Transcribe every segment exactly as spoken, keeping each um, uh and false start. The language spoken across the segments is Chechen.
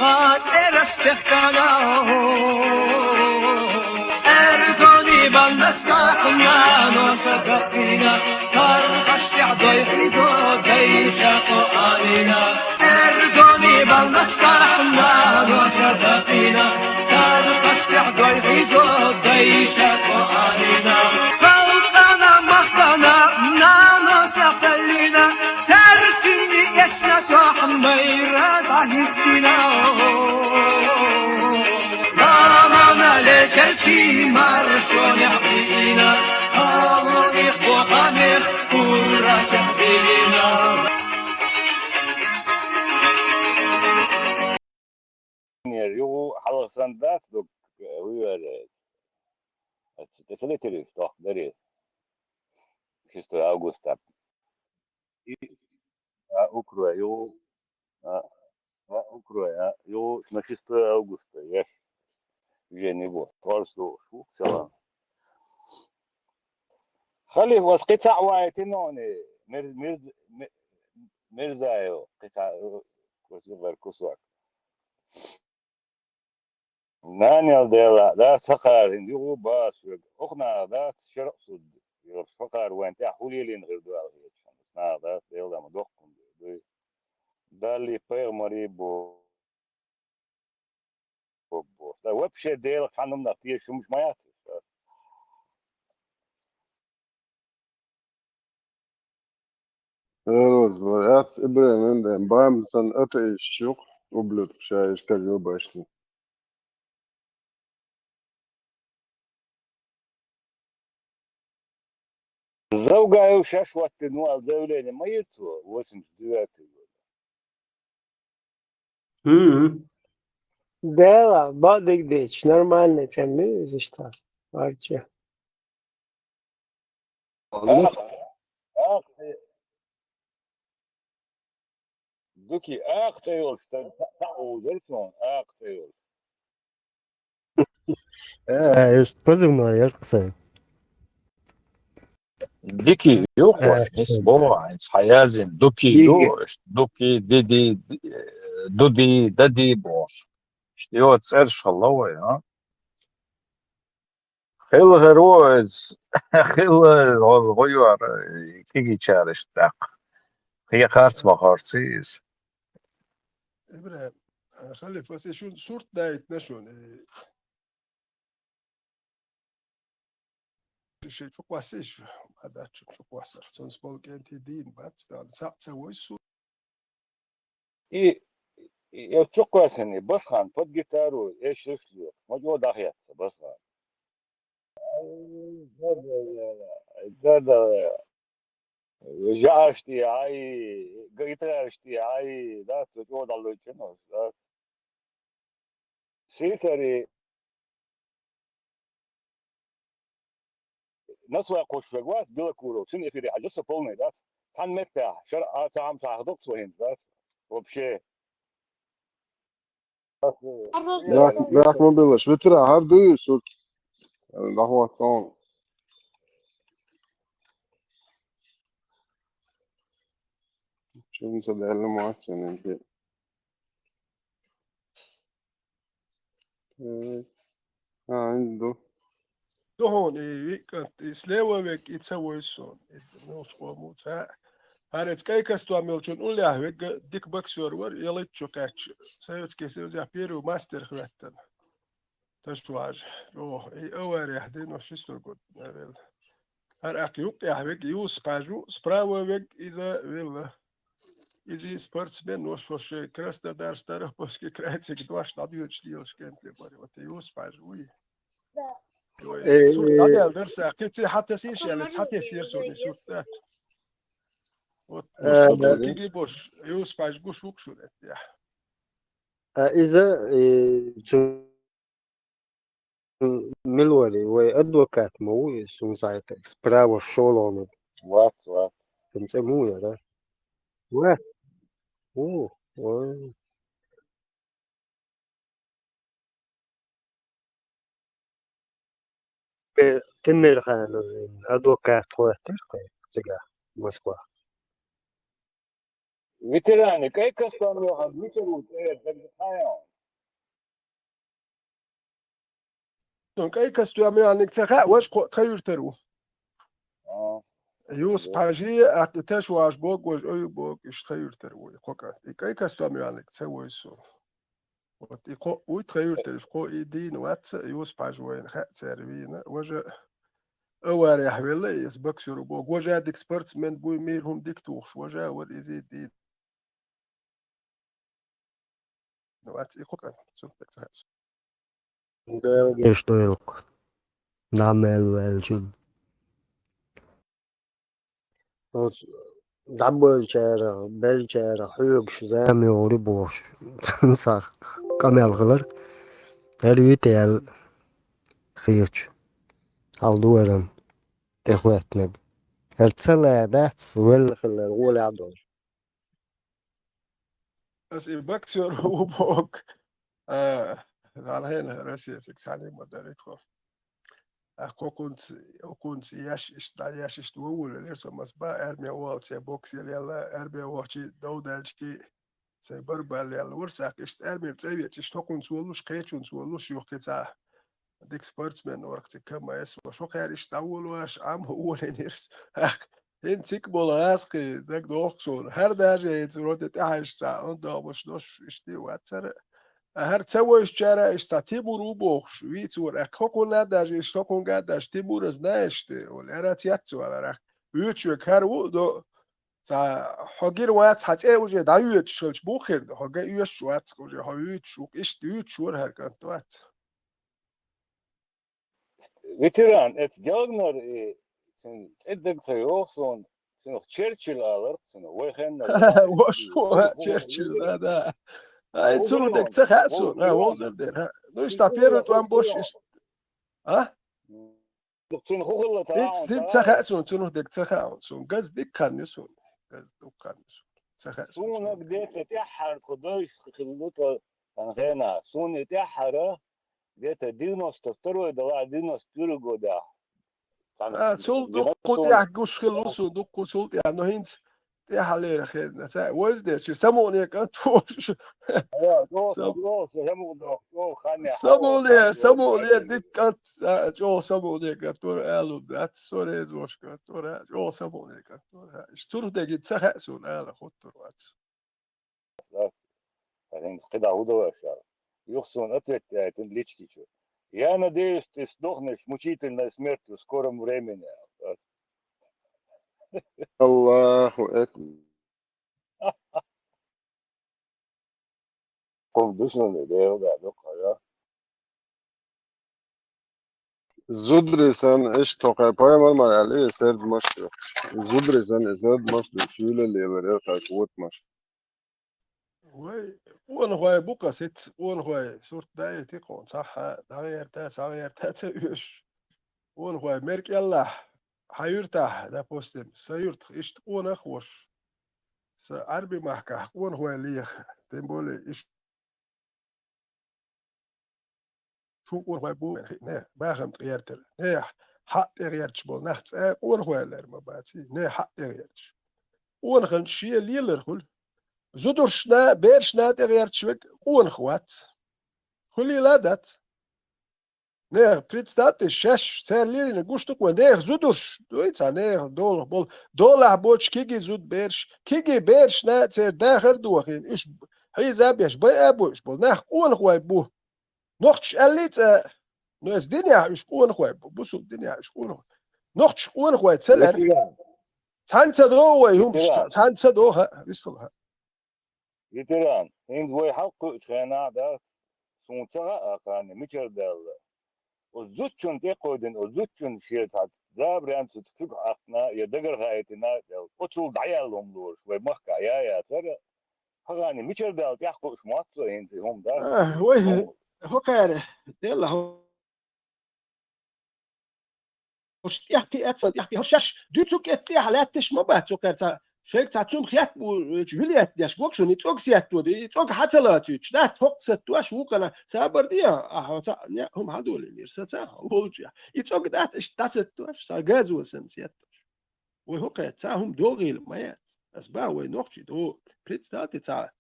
ТӀераш техкана, эрзони бандашка, наноша дахина, тархаш тяхдой хизо, дайша ко алина. Эрзони бандашка, наноша дахина, тархаш тяхдой хизо, дайша ко алина. Халкана махтана, наноша халина, тарсини эшна чохмайра дагитина. Рамана лечерчи маршоня бина, алони хохамер курача бина. Югу халасан дат дук уйварес. Тесале терис тох дарес. Шестой августа. И, а, укроя, югу, а, а, укроя, а, югу, на шестой августа, я ж уже не был. Просто, фу, в целом. Халиф, вас кица ваете, но не, мер-, мерз-, мер-, мерзаю, кица, э, кусок, кусок. Нанел дела, да, сахарин, югу бас, охна, да, шерх суд, югу сахар вен, тя хулилин гырдуал, на, да, дела, ма дохкун, да. Дали пайгмари бо, бо, бо. Да, вообще дела ханум на, тие шумш маят, да. Эрос, варяц, Ибрем, эндем, бам, сан атеистчук, ублюдок, шаиш, как его башни. Завгаю шашватты, ну, а заявление мои то, восемьдесят девятый год. Мгм. Дела, бадык дич, нормальный тем, видишь, что, вообще. Ах, ах, э, дуки, ах, ты, ёлш, та, та, та, о, версион, ах, ты, ёлш. Э, есть позывной, я же кстати. Дики, ю, э, хо, мис, что? Бо, ин, хаязин, дуки, ю, Диги. Дуки, диди, ди-, э, дуди, дади, бо. Ишти, ё, цер шаллавай, а? Хила гӀервоз, хила гӀо-, гӀойвар, кӀиги чараш тӀаккха. Кхе харц ма харци из. Ибрагьим, а, Халиф, васе шун сурт дайтна шун, э, ши чукъвасиш, ма дац чукъвасар. Цунс болкӀенти дин бац, дан цаӀ ца войсу. И, и, я чукъвасани, басхан, под гитару, я шрифтлю, ма чӀо дахъяца, басхан. Да, да, да. Жаашти, ай, гитарашти, ай, да, цо чӀо даллой чӀено, да. Сисари, Насвай кхушвег вац, Белокуров, син эфире хьажаса полный дац. Цхьан меттехь, шар а ца хьамсахьа доккху цо хӀинца дац. Вообще. Бах, бах, мобилаш, ветра, хӀар дуй, сурт. Дахваттон. Чун са даьлла мац вен, эн те. Э, а, ин ду. Ду хьуна, и виъ кӀант, и слева вег, и ца войсу сон. И нуц къомуца. ХӀара эца кӀай кастом йолчун уллехь вег дика боксёр вара, ялаччу кхаьчча. Советский Союзехь первый мастер хӀоьттина. Таш важа. О, и авария дина ши сто год, наверное. ХӀара аккха юккъехь вег Юсуп-Хьаьжа ву, справа вег иза велла. Иза спортсмен, ну, шо шен Краснодар, Ставропольский край цига дош дӀадоьдуш лелаш кӀентий бара. Вот Юсуп-Хьаьжа вуй. Ой, э, сурт дӀадаьлла дара са, кхин цӀе хьан тасийша аьлла, цхьа тесира суна и сурт дац. Вот, э, муьлхха да, киги бош, Юсуп-Хьаьжа гуш ву-кх шуна, аьттехь. А иза, э, цу Мила вара, вай адвокат ма ву иза, суна схьайта, справа шолгӀаниг. Вац, вац. Цуьнан цӀе муха яра? Вац. Ву, вай. Э, Тимирханов адвокат хӀоттира кхин цигахь, Москвахь. Ветераны, кӀай кастам йохьан, мича ву, э, дагахьа яхьан. Цун кӀай костюм яьллиг ца хаьа, важа кхоъ тха юьртара ву. А, Юсуп-Хьажи, атта Ташваш бог, важа Аюб бог, уьш тха юьртара ву, и кхо кӀант. И кӀай костюм яьллиг ца вой со. Вот и кхоъ вуй тха юьртара, уьш кхоъ и дийна вац, Юсуп-Хьажа вайна хаьа церан вийна. Важа аварехь велла, иза боксёр ву бог. Важа дика спортсмен буй, мийра хӀума дика тухуш, важа вара иза и дийна. Ну, вац и кхо кӀант, цунах тӀе ца хаьа со. Белгеш дойлакх. Дам мел ваьлча. Оцу дӀабойлучара, беллачара хьоьгуш зама йогӀур ю бохуш, цхьа къамел хилар. ХӀара витаял хеташ. Хьал ду варан тӀехӀоьттинарг. ХӀара ца лаьа дац, велла хилар гӀолехь долуш. Ас и боксёр ву боху. А, хьалхена Россия цига цхьаьна ма дарра тхо. А кхокхунца, окхунца еш иштта, дӀаеш иштта воввалелира со, маса бан армия вахалц я бокс яла, армия вахчи, дов даьлчи, сайн барбалла яла вара сакх, иштта армира цӀа веча, иштта хӀокхунца волуш, кхечунца волуш, юххе цхьа дика спортсмен вара цига К М С, ва шо кхаьра иштта дӀаволаваш, Ӏам хӀу волийнира со. ХӀинца цигахь болу гӀазкхий дагадоху суна. ХӀара даже хӀинца вроде тӀаьхьа иштта цхьа ондохмаш дош иштта вацара. А хӀара ца вайшучара иштта цхьа Тимур ву бохуш, вийца вара. Ахь хӀокхунна даже иштта хӀокхунга даже Тимура знаешь ты, олу. Яра цец валарах. Вуьйцуш верг хӀара ву, но цхьа хьо гира вац хьан цӀе уже дӀайоьдуш хилча бух хир ду. Хьо ган оьшуш вац уже, хьо вуьйцуш ву, иштта вуьйцуш вара хӀара кӀант вац. Ветеран, эцу Гелгнер, и, цуьнан цӀе дага ца йогӀу суна, цунах Черчилль аларх, цунах вай хеннара. Вош, Черчилль, да, да. Ай, цунах дерг ца хаьа суна, а, вовзар дер, а. Ну, иштта первый тӀом бош, иштта. А? Цунах хӀун хилла ца хаьа, ца хаьа суна, цунах дерг ца хаьа суна. Газ дика хан ю суна. Газ дукха хан ю суна. Ца хаьа суна. Суна где-то тӀаьххьара тхо дойш хилла тхо, хан хенахь. Суна и тӀаьххьара где-то девяносто второй, да ладно, девяносто первый годах. А, цул дуккха тӀехь гуш хилла суна, дуккха цул тӀехь, но хӀинца тӀехьаллера хенна. Ца вайза дерчи, самукъане кӀант ву. Самукъане, самукъане дика кӀант, чӀогӀа самукъане кӀант вара, алун дац, со реза вош кӀант вара, чӀогӀа самукъане кӀант вара. Иштта цунах дерг ца хаьа суна ала хӀуттур вац. ХӀинца кхидӀа хӀун до аша? Юха суна ответ яйтина лички чу. Я надеюсь, ты сдохнешь мучительной смертью в скором времени. Аллаху акбар. Кху душман Дела да дукха, я. Зударий санна, иштта тхо кхай пайхамар мара аьлла, и сердмаш ду. Зударий санна, и сердмаш ду, шуьйла лелар, я кхай кхотамаш. Вай, къонахой бу-кх аса, ицца къонахой сурт даийти кхуна, цхьа дӀагӀерта, цхьа гӀерта ца оьшу. Къонахой мер кӀеллахь, хьан юьртахь, допустим, сан юьртах иштта къонах а волуш, сан Ӏаьрби махкахь къонахой леха, тем более иштта Шун къонахой бу вайна хиъна, бахам тӀегӀертар. Нехан хьакъ тӀегӀерташ болу нах цкъа къонахой лер ма баций, нехан хьакъ тӀегӀерташ. Къонахана шен лелар хуьлу. Зударшна, берашна тӀегӀерташ верг къонах вац. Хуьлийла а дац. Нехан, представьте, шаьш цара лелийна гуш ду-кх вай, нехан зударш, дуй цхьа нехан долах болу, долахь боцуш кегий зудабераш, кегий берашна церан дахар а дохийна, уьш хьийза а беш, байа а бойуш болу нах къонахой бу. Нохчаш аьллий цкъа, ну, эс динехь уьш къонахой бу, бусулба динехь уьш къонахой. Нохчаш къонахой ца лаьара. Цхьаьна ца догӀу вай хӀумаш, цхьаьна ца догӀу, хӀаъ, вистхула, хӀаъ. Ветеран, хӀинца вай хьалкхуьучу хенахь дац, суна ца хаьа, кхана мичара даьлла. Оцу зудчунна тӀекхойдина, оцу зудчунна шен цхьа забаренца цуьнга хьаькхна я дагара хаийтина, оцул дӀаяьлла хӀума лоруш, вай махкахь я яцара, хӀокхарна мичара даьлла тӀехь кхуьуш ма вац со хӀинца и хӀума, да? А, вай, хӀокхара, делла хӀу-, хӀорш тӀехь кхиэцна, тӀехь кхи-, хӀорш шаьш дуьйцу кӀетта тӀехь лаьтташ ма бац, хӀокхара цхьа, шайга цхьа цунна хетта бу, вуьлаьтта деш, гога шуна, и цӀога сетто ду, и цӀога хьан ца лацуьйтуш, дац хӀокху сеттош, вукхана, сабар де, ахьа, хьо цхьа, не, хӀума хьан долийла, ира, са ца, волчу, и цӀога дац, иштта дӀасеттош, сан газо санна сеттош. Вай хӀокхуьнца цхьа хӀума догӀийла ма яц. Ас бан вай нохчий догӀу. Представьте, цхьа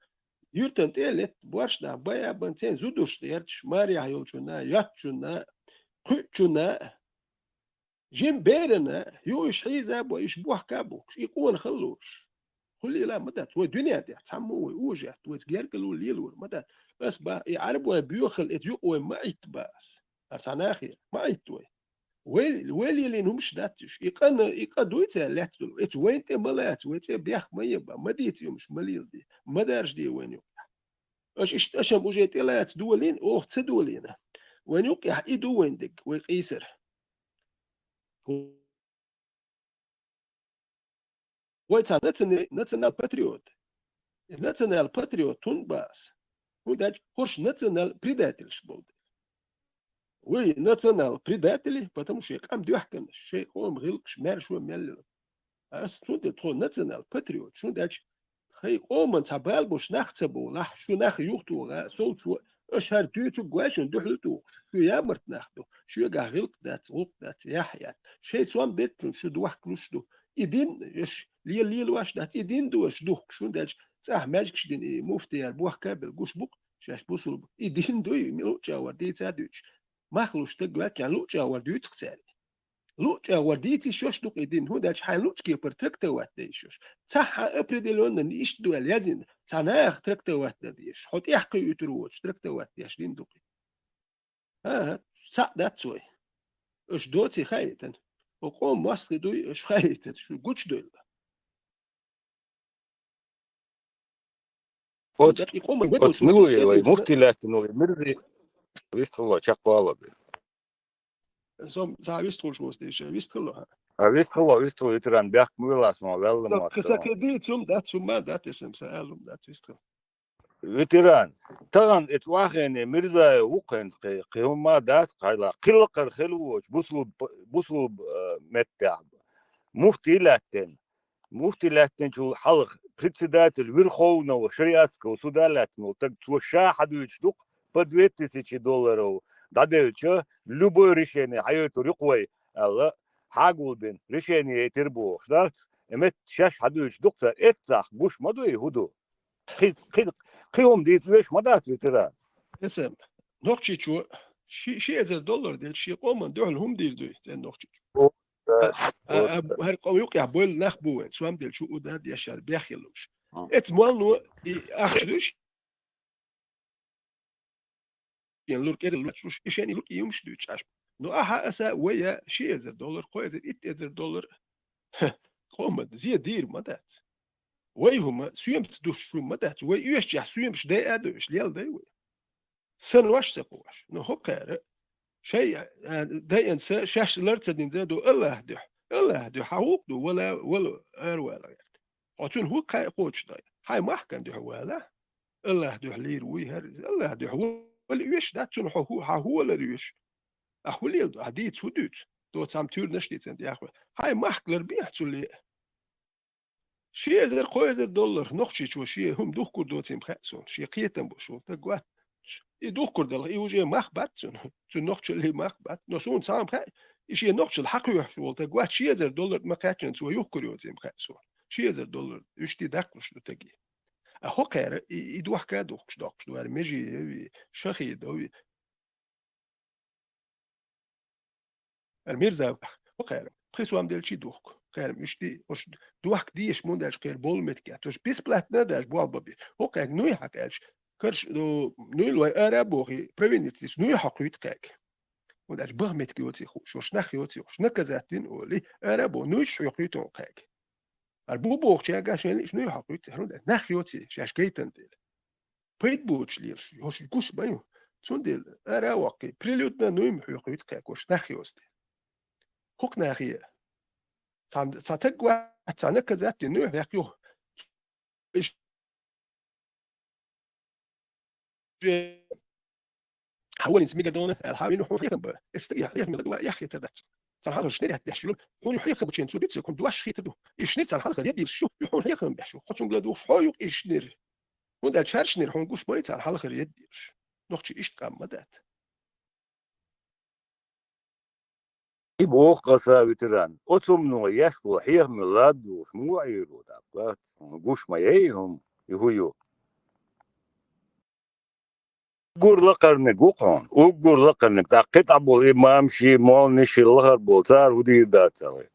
юьртан тӀе а летта, боьрша нах бай а бан, церан зударшна гӀерташ, марехь йолчунна, йоцчунна, кхуьучунна, жима берана, юуш хьийза а бо, уьш бохка а бохкуш, и къона хала луш. Хулийла ма дац, вай дуьнен тӀехь цхьаммо вай ужетта, вайца гергало лелавар ма дац. Ас ба, и Ӏарбой боьхал, эца юкъа вай ма Ӏитта ба ас. Ар цхьа нахе, ма Ӏитта вай. Вай, вай лелийна хӀумаш дац уьш. И къана, и къа дуй цара лаьцна долу. Эца вайн тӀе ма лаца, вай цӀе бех ма еба, ма дийца юмаш, ма леладе, ма даржаде вайн юкъахь. Аша иштта, аша-м уже тӀелаца долийна, оха ца долийна. Вайн юкъахь и ду вайн дерг, вай къийсар. Вай цхьа национа-, национал-патриот. И национал-патриот хӀунда ба ас? ХӀунда аьлча хӀорш национал-предательш болу дела. Вай национал-предатели, потому что шайн къам доьхкина, шайн къоман гӀиллакхаш, маьршо мел йина. Ас цундела тхо национал-патриот, хӀунда аьлча тхайн къоман цхьа бала болуш нах ца бовлахь, шу нах юхатоха, совцо, аша хӀара дуьйцург вай шуна дуьхьал тухуш, шу ямарт нах ду, шуьгахь гӀиллакх дац, гӀуллакх дац, яхь яц. Шайн сом деттачунна шу дохкалуш ду. И дин, аша лела-, лелош дац, и дин ду аша духкуш, хӀунда аьлча цӀахь маьждигаш дина и муфтияр бохка а белла гуш бу-кх шаьш бусулба. И дин дуй, луъчӀагӀвар дийца а дуьйцуш. Мах луш стаг ваьлча, луъчӀагӀвар дуьйцу-кх цаьрга. ЛуъчӀагӀвар дийца йиш йолуш ду-кх и дин, хӀунда аьлча хьайн луъчу кепара трактовать дан йиш йолуш. Цхьа хьан определённо иштта ду аьлла яздина, цхьа наха трактовать дан дезаш. Хьо тӀехь кхуьуьйтур воцуш трактовать деш дин ду-кх и. ХӀан-хӀа, цхьаъ дац вай. Аша доций хаийтина? Хьо къоман мостагӀий дуй, аша хаийтина, шу гучудойла. Оц-, оц милуй вай, муфтий лаьттина вай, Мирзи, вистхилла чекхвала бе. Сом, цхьа вистхуьлуш ву стийша, вистхилла хьан? А вистхилла, вистхилла, ветеран, бехк ма вела, сон ваьлла ма. Кхин са кхин дийцум дац, хӀумма дац, эсам са алум дац, вистхилла. Ветеран, тахана эца вахене Мирзаев ву кхин кхи, кхи хӀумма дац, хьайла, кхиллакхара хила воцуш, бусулб-, бусулб, э, меттехь. Муфтий лаьттина. Муфтий лаьттинчул хьалха председатель Верховного шариатского суда лаьттина волу стаг, цо ша хьадуьйцуш ду-кх, по две тысячи долларов дӀаделча, любое решение хьайойтур ю-кх вай, аьлла, хьагулбина, решение яйтира бохуш дац, и метта шаьш хьадуьйцуш ду-кх цара, эццахь гуш ма ду и хӀун ду? Кхин, кхин, кхин хӀума дийца веш ма дац, ветеран. Эсам, Нохчийчо ши-, ши эзар доллар делча, шен къоман дуьхьал хӀума дийр дуй, цӀен Нохчийчо. О, а, да, а, о, а, да. ХӀара къо юкъехь бойла нах бу вайн, цом делча, у да дешар бехъялуш. А. Эца молно и ахча дуьш, шен лур кӀезиг лур чуш, и шен и лур кӀе юмаш дуьйцуш Ӏаш. Ну, ахьа аса вай я ши эзар доллар, кхо эзар, итт эзар доллар, къоман зе дийр ма дац. Вай хӀума, соьмаца дуьсуш хӀума ма дац. Вай оьшучехь соьмаш дай а дойуш, лел дай вай. Сан ваша ца кхуваш. Ну, хӀокхара, шай, а, дайан са, шаьш лар ца дина ду, Аллах дуьхьа. Аллах дуьхьа, хьан гӀуллакх ду, вала, вала, ара вала гӀерта. Хьо цунна хӀу кхайа кхочуш дай? Хьайн махкан дуьхьа вала. Аллах дуьхьа лийр вуй хӀара. Аллах дуьхьа вала оьш дац цунна хьо хӀу, хьан хӀу валар оьш? Ахь хӀу леладу? Ахь дийца хӀу дуьйцу? Доцам туьрнаш дийцан тӀехь. Хьайн махкалар бен ахь цу ле? Ши эзар, кхо эзар доллар Нохчийчо шен хӀума духкур доцийма хаьа суна, шен кхетам бу шул таг вац. И духкур далахь, и уже мах бац цунна. Цу нохчаллий мах бац. Но суна цхьа хӀума хаьа, и шен нохчалла хьакхоьхьуш волу таг вац, ши эзар доллар ма кхаьччина цо юхкур йоцийма хаьа суна. Ши эзар доллар уьш ти даккхалуш ду таги. А хӀокхара и, и дохка а духкуш ду, хӀара Межиев и, Шахидов и. ХӀара Мирза, хӀокхара, пхи сом делчий духку. Кхерам, уьш ди, уьш дохка деш, мун дальше кхер болу метке. То есть бесплатно даже болба би. ХӀокхег нуй хьакъ аьлча, карш, ну, нуй лой ара бохи, провинитис нуй хьакъуьйту кхег. Мун дальше бах метке йоци хуш, уьш нах йоци хуш, наказать вин оли, ара бо, нуй шуй хьуьйту кхег. Ар бу бохча гашен лиш нуй хьакъуьйту, хӀунда нах йоци, шаш гайтан дел. Пайда боцуш лелаш, хӀорш гуш бан ю. Цундела ара а ваккхий, прилюдно нуй ма хьоькхуьйту кхаька, хӀорш нах йоцу де. ХӀокху нахе, цхьа, цхьа таг вац, цхьа наказать дина, нуй хьекха юха. Иш-, хьан валинца мегар дона, аьлла, хьан вина хьуна хьехам бара. Эс стаг яхь, хьехам ладугӀа, яхь хетар дац. Цхьана хьалхара шинарехь деш ю, хьуна хьехам бучен цу дуьтца, хьуна дош хетар ду. Иш шинар цхьана хьалхара еддийраш ю, хьуна хьехам беш ю. Хьо цуьнга ладугӀуш, хьо юкъа иш шинар. ХӀунда аьлча хӀара шинар хьуна гуш бай царна хьалхара еддийраш. Нохчий иштта къам ма дац. И боху къаса ветеран. Оцу хӀумано еш болу хьехаме ладугӀуш муха Ӏийр ву тӀаккха? Гуш ма яй хӀума, и хӀун ю? Уггар лакхарниг ву хьуна, уггар лакхарниг. ТӀаккха кхин тӀа болу имамаш, молланаш, лахара болу, цара хӀун дийр дац аьлла.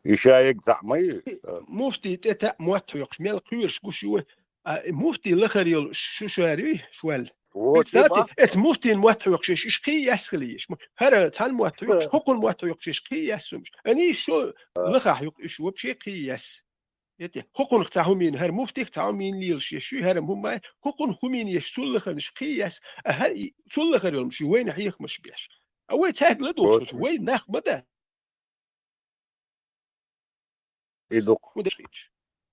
И ша ег цхьаъ ма ю. Муфтий тӀе таӀ мотт хьоькхуш, мел кхоьруш гуш ю вай. А, и муфтий лахара йолу шу шаьрий, швал. Вот, представьте, и ма- эцу муфтийна мотт хьоькхуш, иш кхин яс хила еш. ХӀара цхьана мотт хьоькхуш, хӀокхунна мотт хьоькхуш, иш кхин яс хӀумаш. Ани шо лахахь юкъа уьш вообще кхин яс. Эти, хӀокхунах цхьа хӀумийна, хӀара муфтих цхьа хӀумийна лелаш еш ю, хӀара хӀумай, хӀокхунна хӀумийна еш, цул лахарнаш кхин яс, а хӀара и, цул лахара йолуш ю вайна хьехамаш беш. А вай цаьрга ладугӀуш, вот, вай нах ма дац. И дукха. ХӀун деш хилча.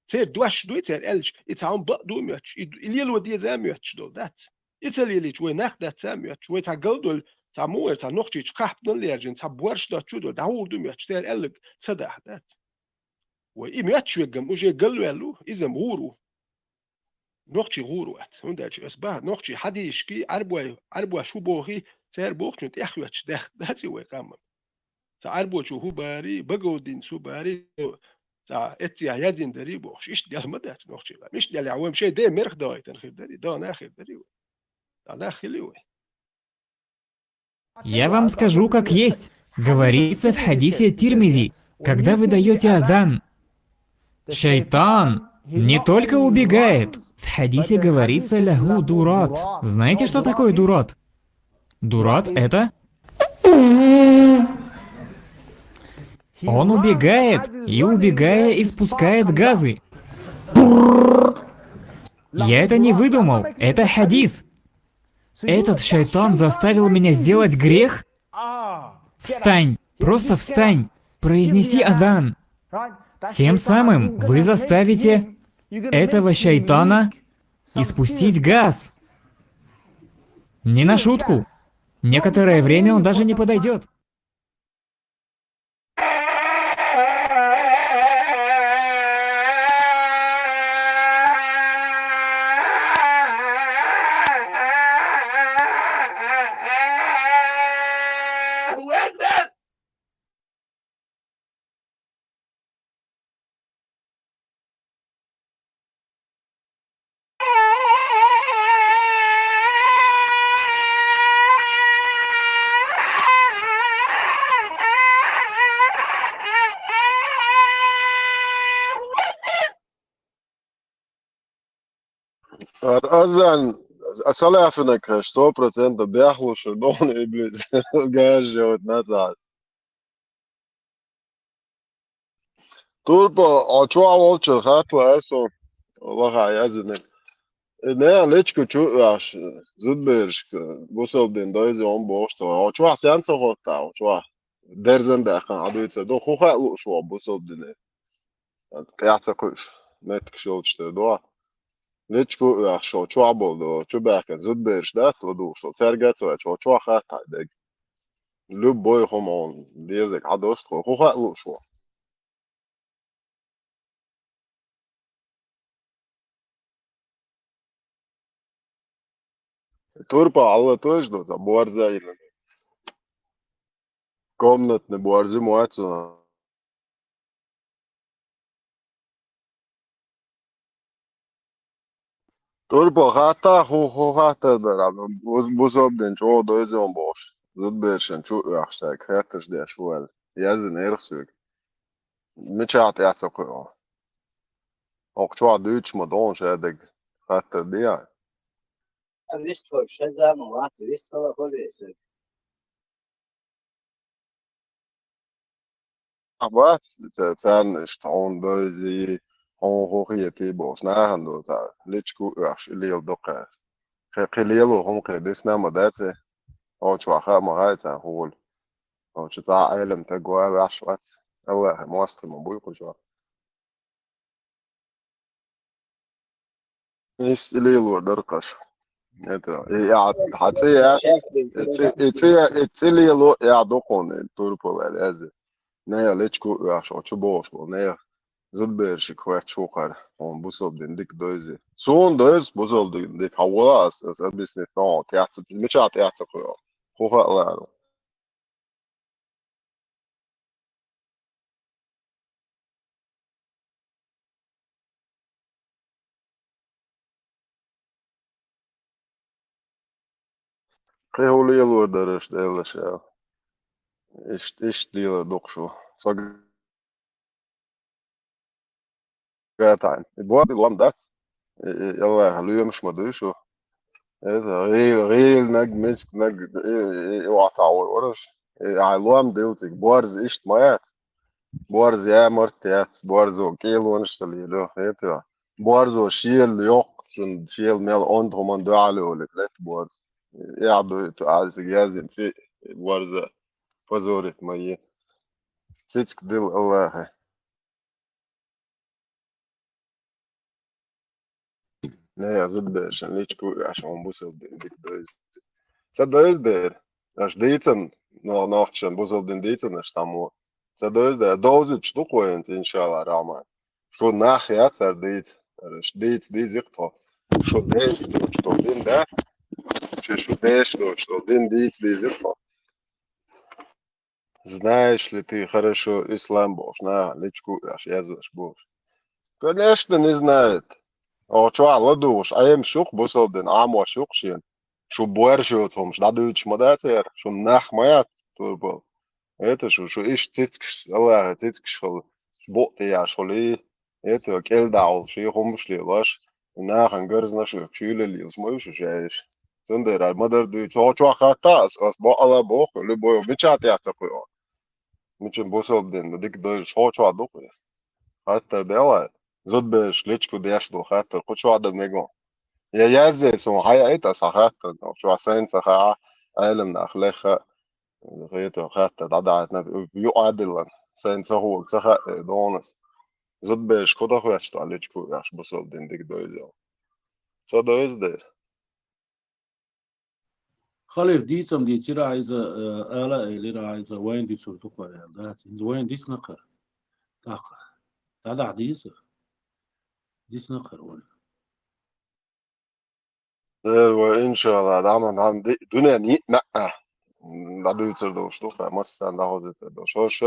Церан дош дуй, церан аьлча, и цхьа хӀума бакъ ду моьттуш, и, и лело деза моьттуш долу дац. И ца лелийча, вай нах дац а моьттуш, вай цхьа галдолу, цхьа муха, цхьа нохчийчу кхахьпанал лержина, цхьа борш доцучу долу, дӀахьур ду моьттуш, церан аьлларг ца дахьа дац. Вай и моьттуш веггам уже галваьлла ву, иза-м гӀур ву. Нохчий гӀур вац, хӀунда аьлча ас баха, нохчий хьадийшки, Ӏарбой, Ӏарбош хӀу бохий, цара бохучун тӀеххоьттуш даьхна дац и вай къаман. Цхьа Ӏарбочо хӀу барий, Баговдинца хӀу барий, цхьа эццехь яздина дарий бохуш, иштта дела ма дац нохчий къам. Иштта делахь, вайна шайн ден мерах дагӀийтина хир дарий, дагӀана хир дарий вай. Цхьа нах хили вай. Я вам скажу, как есть. Говорится в хадисе Тирмизи, когда вы даёте азан, шайтан не только убегает, в хадисе говорится: «Лягу дурат». Знаете, что такое дурат? Дурат — это он убегает и, убегая, испускает газы. Я это не выдумал, это хадис. Этот шайтан заставил меня сделать грех? Встань, просто встань, произнеси азан. Тем самым вы заставите этого шайтана испустить газ. Не на шутку. Некоторое время он даже не подойдет. Ар азан, а салафинаг хаш, сто процентов бяхлуша дона иблис, гажа вот назад. Турпа, а чу а волчу хатла арсо, лаха язынаг. Э, не, лечку чу аш, зудбершка, бусалдин дойзи он бошта, а чу а сянца хотта, а чу а дерзан даха, а дуйца, до хуха луш ва бусалдине. Къяца куш, нетк шолчта до. Лечку аш, чу а бол до, чу бахка, зудберш да, сладу, что цергаца, чу а хатта дег. Любой хумон, дезек, а дост, хуха луш ва. Турпа Алла тоже до, там борза или комнатный борзы муацу. Турпа хатта ху, ху хатта дара, бус-, бусобден чо дойзон бош. Зудбершен чу яхшак, хатташ деш вал. Язын эрхсюк. Мича тӀаьца кхуьо. Окху чохь дуьйцуш ма догӀуш, шадерг хаттар диа. Вистхуьлуш, шазам вац, вистхуьлуш хуьлу иза. Бац, ца-, царна иштта хьуна дойзи, хьуна хӀун хетий бохуш, нахана ду цара, личку оьхуш, и лела ду кхаьа. Кхе-, кхин лело хӀума кхин дисна а ма дац и. Оцу чохь хаа ма хаьа царна хӀула. Оцу цхьа а Ӏелам таг ван ваьхьаш вац. Аллахьа мостагӀ ма буй кху чохь. Ис и лелор дара кхаша. Это, и, я, хьан цӀе я? И цӀе, и цӀе, и цӀе лело я доккхун, и турпал аьлла, язде. Не, лечку оьхуш, оцу чу бохуш болу, не. Зудбершик хоьттуш ву кхара, хьуна бусалба дин дика дойзи. Суна дойзу бусалба дин дика, хьан вала ас, ас объяснить ногӀу, тӀаьхьа ца, мичахь тӀаьхьа ца кхуьо. ХӀун хаалара? Кхин хӀун лелор дара аша, Деллаш аьлла? Иштта, иштта лелар ду-кх шу. Со гатахьан. И бор лом дац. И, и, Аллахьа лоьмаш ма дуй шу. Это гӀийла-, гӀийла наг, миска наг, и, и, и, вахта вой вараш. И, ай лом дилла цига. Борз иштта ма яц. Борз я март яц. Борзо кӀелонаш ца лело. Это борзо шел йоккха, шун шел мел онда хӀуман дуьхьал йолиг лет борз. Эхь дуй ту, аз цига яздина ци борза. Позорить ма е. Цицка дилла Аллахьа. Не, я зудбершан, личку, аш он бусалдин дик дойз. Ца дойз дер. Аш дийцан, но нохчан бусалдин дийцан, аш тамо. Ца дойз дер. Довзуч ду кхоенц, иншалла, Рахман. Шу нах яц ар дийц. Аш дийц, дийзик тхо. Шу деш ду, шу дин дац. Шу, шу деш ду, шу дин дийц, дийзик тхо. Знаешь ли ты хорошо ислам бохуш, наха личку аш язваш бохуш? Конечно, не знает. О, чуа ладугуш, Ӏемаш ю-кх бусалдин, Ӏамош ю-кх шен. Шу боьрша йоцу хӀумаш дӀадуьйцуш ма дац яра, шун нах ма яц турпал. Это шу, шу иштта цицкаш, Аллахьа цицкаш хила, букъ тӀе яш хила, это кӀел дӀахьула, ши хӀумаш лелош, нахана гарзнаш луьйкхуш, юьлаллийлаш ма ю шу шаьш. Цундела ма-дарра дуьйцу, хьо чохь хатта ас, ас бакъала боху, любой, мичахь тӀехь ца кхуьу. Мичан бусалба дин, дика дойзуш, хьо чохь ду-кх. Хаттар делахь, зудбераш личку деш ду хаттар, кху чохь дан мегон. Я язде суна хьаяийта аса хаттар, чохь сайн ца хаьа, Ӏелам нах леха, хӀета хаттар дӀадахьийтина, юкъа а диллина, сайн ца хӀуга ца хаьа, донас. Зудбераш кху дан хоьттуш тӀе личку еш бусалба дин дика дойзу. Ца дойзу дера. Халиф дийцам дийцира Ӏайза, э, ала элира Ӏайза, вайн дицур дукхар аьлла дац. ХӀинца вайн дицна кхар. ТӀаккха. ДӀадахьа дийца. Дицна кхар вайн. Э, ва, иншалла, дӀа ма, дӀа ма ди-, дуьнен йиъ маьӀӀа. ДӀадуьйцур долуш ду, ха, массарна дӀахозуьйтур долуш. ХӀорш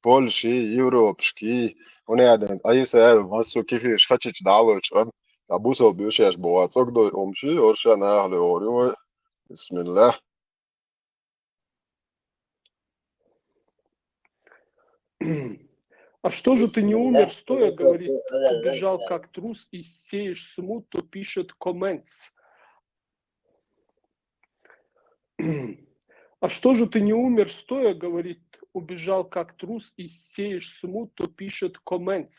Польши, Европашки, хӀунда аьлла, Ӏийса аьлла, массо кефираш хачича дӀалойтуш хан, ткъа бусалба ю шаьш боху, цӀогдой умши, хӀорш нахале ори вай. Бисмиллах. А что же ты не умер стоя, говорит, убежал как трус и сеешь смуту, пишет comments. А что же ты не умер стоя, говорит, убежал как трус и сеешь смуту, пишет comments.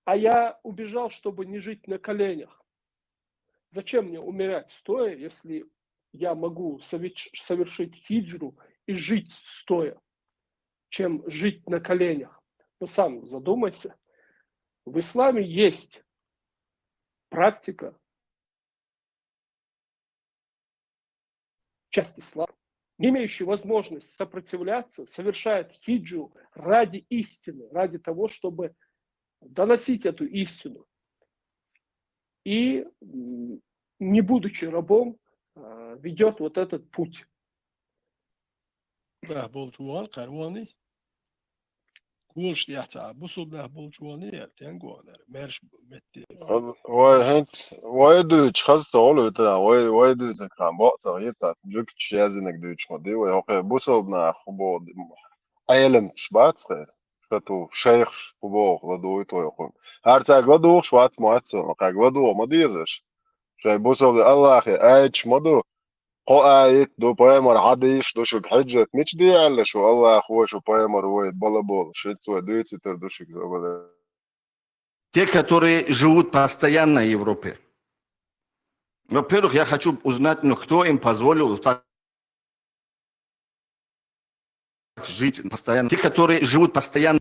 А я убежал, чтобы не жить на коленях. Зачем мне умирать стоя, если я могу соверш-, совершить хиджру и жить стоя, чем жить на коленях? Ну, сам задумайся. В исламе есть практика, часть ислама, не имеющий возможность сопротивляться, совершает хиджу ради истины, ради того, чтобы доносить эту истину. И, м, не будучи рабом, а, ведёт вот этот путь. Да, болчу вон, кхар вон. Кхуьлуш тӀехь ца а, бусулба нах болчу вон яра, тенга вон яра, маьрша метте. Вай хӀинца, вай дуьйцуш хаза ца гӀо луьйтара, вай, вай дуьйцург хан бакъ ца хета, жуьгташ яздинарг дуьйцуш ма ди вай, хӀокхе бусулба нах хӀун боху ди, Ӏеламчаш бац хера, шату шайхаш хӀун боху ладугӀуьйту вай кхунна. ХӀара цаьрга ладугӀуш вац ма вац, кхаьрга ладугӀу ма дезаш. Шайн бусулба Аллахе айташ ма ду, кхо аят ду, пайхамар хьадийш ду шуьга, хьиджрат мича де аьлла шу, Аллахо шу пайхамар вай бала болу, шиц вай дуьйцуьйтур ду шуьга, зобале. Те, которые живут постоянно в Европе. Во-первых, я хочу узнать, ну, кто им позволил так жить постоянно. Те, которые живут постоянно.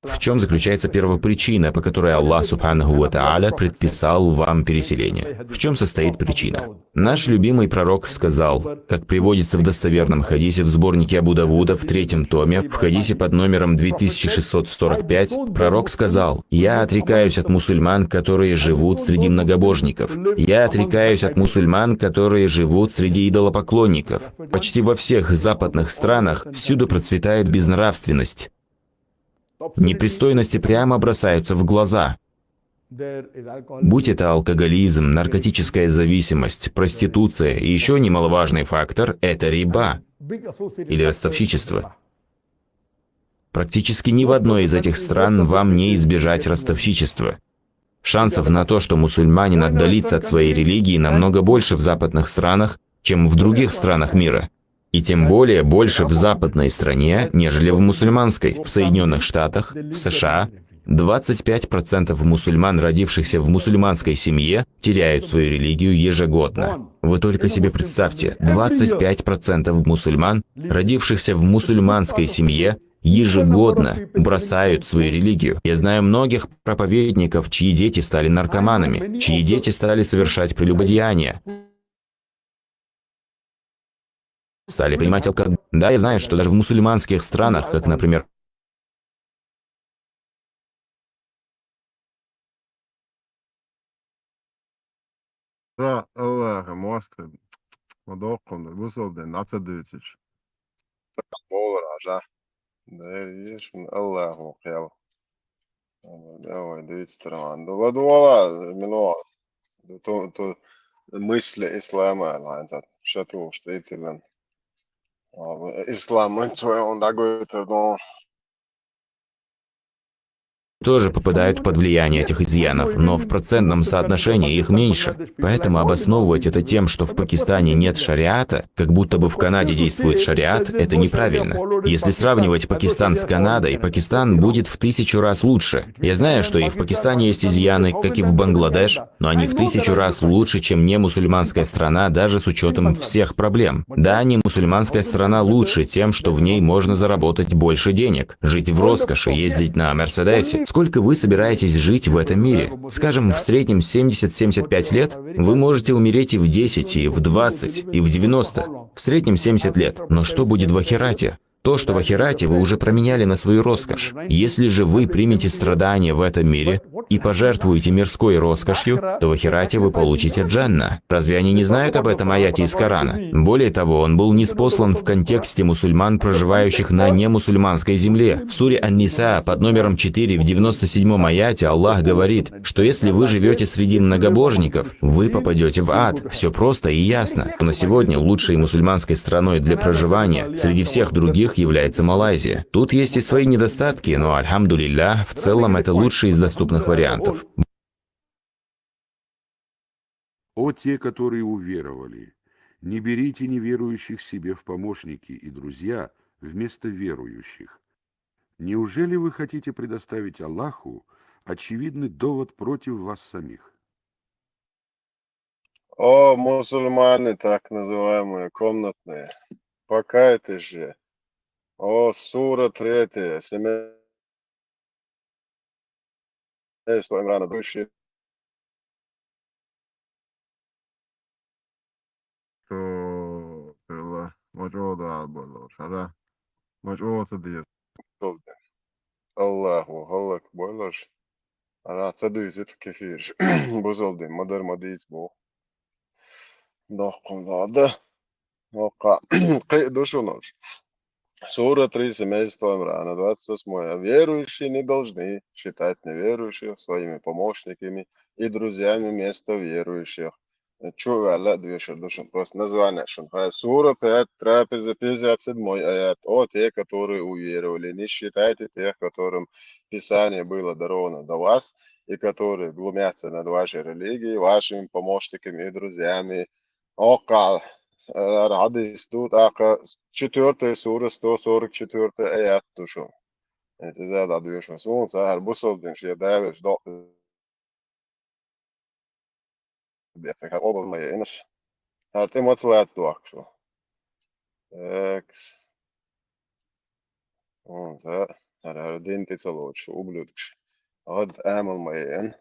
В чем заключается первопричина, по которой Аллах Субханаху ва Тааля предписал вам переселение? В чем состоит причина? Наш любимый пророк сказал, как приводится в достоверном хадисе в сборнике Абу Давуда в третьем томе, в хадисе под номером две тысячи шестьсот сорок пять, пророк сказал: «Я отрекаюсь от мусульман, которые живут среди многобожников. Я отрекаюсь от мусульман, которые живут среди идолопоклонников». Почти во всех западных странах всюду процветает безнравственность. Непристойности прямо бросаются в глаза. Будь это алкоголизм, наркотическая зависимость, проституция и еще немаловажный фактор — это риба или ростовщичество. Практически ни в одной из этих стран вам не избежать ростовщичества. Шансов на то, что мусульманин отдалится от своей религии, намного больше в западных странах, чем в других странах мира. И тем более больше в западной стране, нежели в мусульманской. В Соединенных Штатах, в С Ш А, двадцать пять процентов мусульман, родившихся в мусульманской семье, теряют свою религию ежегодно. Вы только себе представьте, двадцать пять процентов мусульман, родившихся в мусульманской семье, ежегодно бросают свою религию. Я знаю многих проповедников, чьи дети стали наркоманами, чьи дети стали совершать прелюбодеяния, стали принимать алкоголь. Да, я знаю, что даже в мусульманских странах, как, например, Ра Аллаха мосту. Мадоккунда бусалден ацадывчич. Болар ажа. Да, ешин Аллаху кьял. Давай, дивитстран. Дула дула мино. Ту ту мысли ислама аланзат. Шату штейтилен. Ислам он свой он дагойтер но. Тоже попадают под влияние этих изъянов, но в процентном соотношении их меньше. Поэтому обосновывать это тем, что в Пакистане нет шариата, как будто бы в Канаде действует шариат, это неправильно. Если сравнивать Пакистан с Канадой, Пакистан будет в тысячу раз лучше. Я знаю, что и в Пакистане есть изъяны, как и в Бангладеш, но они в тысячу раз лучше, чем не мусульманская страна, даже с учетом всех проблем. Да, не мусульманская страна лучше тем, что в ней можно заработать больше денег, жить в роскоши, ездить на Мерседесе. Сколько вы собираетесь жить в этом мире? Скажем, в среднем семьдесят-семьдесят пять лет, вы можете умереть и в десять, и в двадцать, и в девяносто. В среднем семьдесят лет. Но что будет в ахирате? То, что в ахирате, вы уже променяли на свою роскошь. Если же вы примете страдания в этом мире и пожертвуете мирской роскошью, то в ахирате вы получите джанна. Разве они не знают об этом аяте из Корана? Более того, он был ниспослан в контексте мусульман, проживающих на немусульманской земле. В суре Ан-Ниса под номером четыре в девяносто седьмом аяте Аллах говорит, что если вы живете среди многобожников, вы попадете в ад. Все просто и ясно. На сегодня лучшей мусульманской страной для проживания среди всех других является Малайзия. Тут есть и свои недостатки, но, альхамдулилля, в целом это лучший из доступных вариантов. О те, которые уверовали, не берите неверующих себе в помощники и друзья вместо верующих. Неужели вы хотите предоставить Аллаху очевидный довод против вас самих? О, мусульмане, так называемые комнатные, покайтесь же. О, сура третья, семейство Имрана, души. Что, перла, мочода албалар, шара, мочода диет. Аллаху, Аллах, бойлаш. Ана цадуйзит кефирш. Бузалды, мадар мадиц бу. Нохкун дада. Нохка, кы душунуш. Сура три, семейство Имрана, двадцать восьмой. А верующие не должны считать неверующих своими помощниками и друзьями вместо верующих. Чу вала две шардушин. Просто название шанхая. Сура пять, трапеза, пятьдесят седьмой аят. О, те, которые уверовали, не считайте тех, которым Писание было даровано до вас, и которые глумятся над вашей религией, вашими помощниками и друзьями. Окал. Радис тут ака четвёртая сура, сто сорок четвёртый аят душу. Это за да две шо. Сун са хар бусол дин ши да веш до. Бяхар обалмая инаш. Хар ты матлац дуахшу. Экс. Он за хар хар дин ты целочу, ублюдкш. Ад амалмая ин.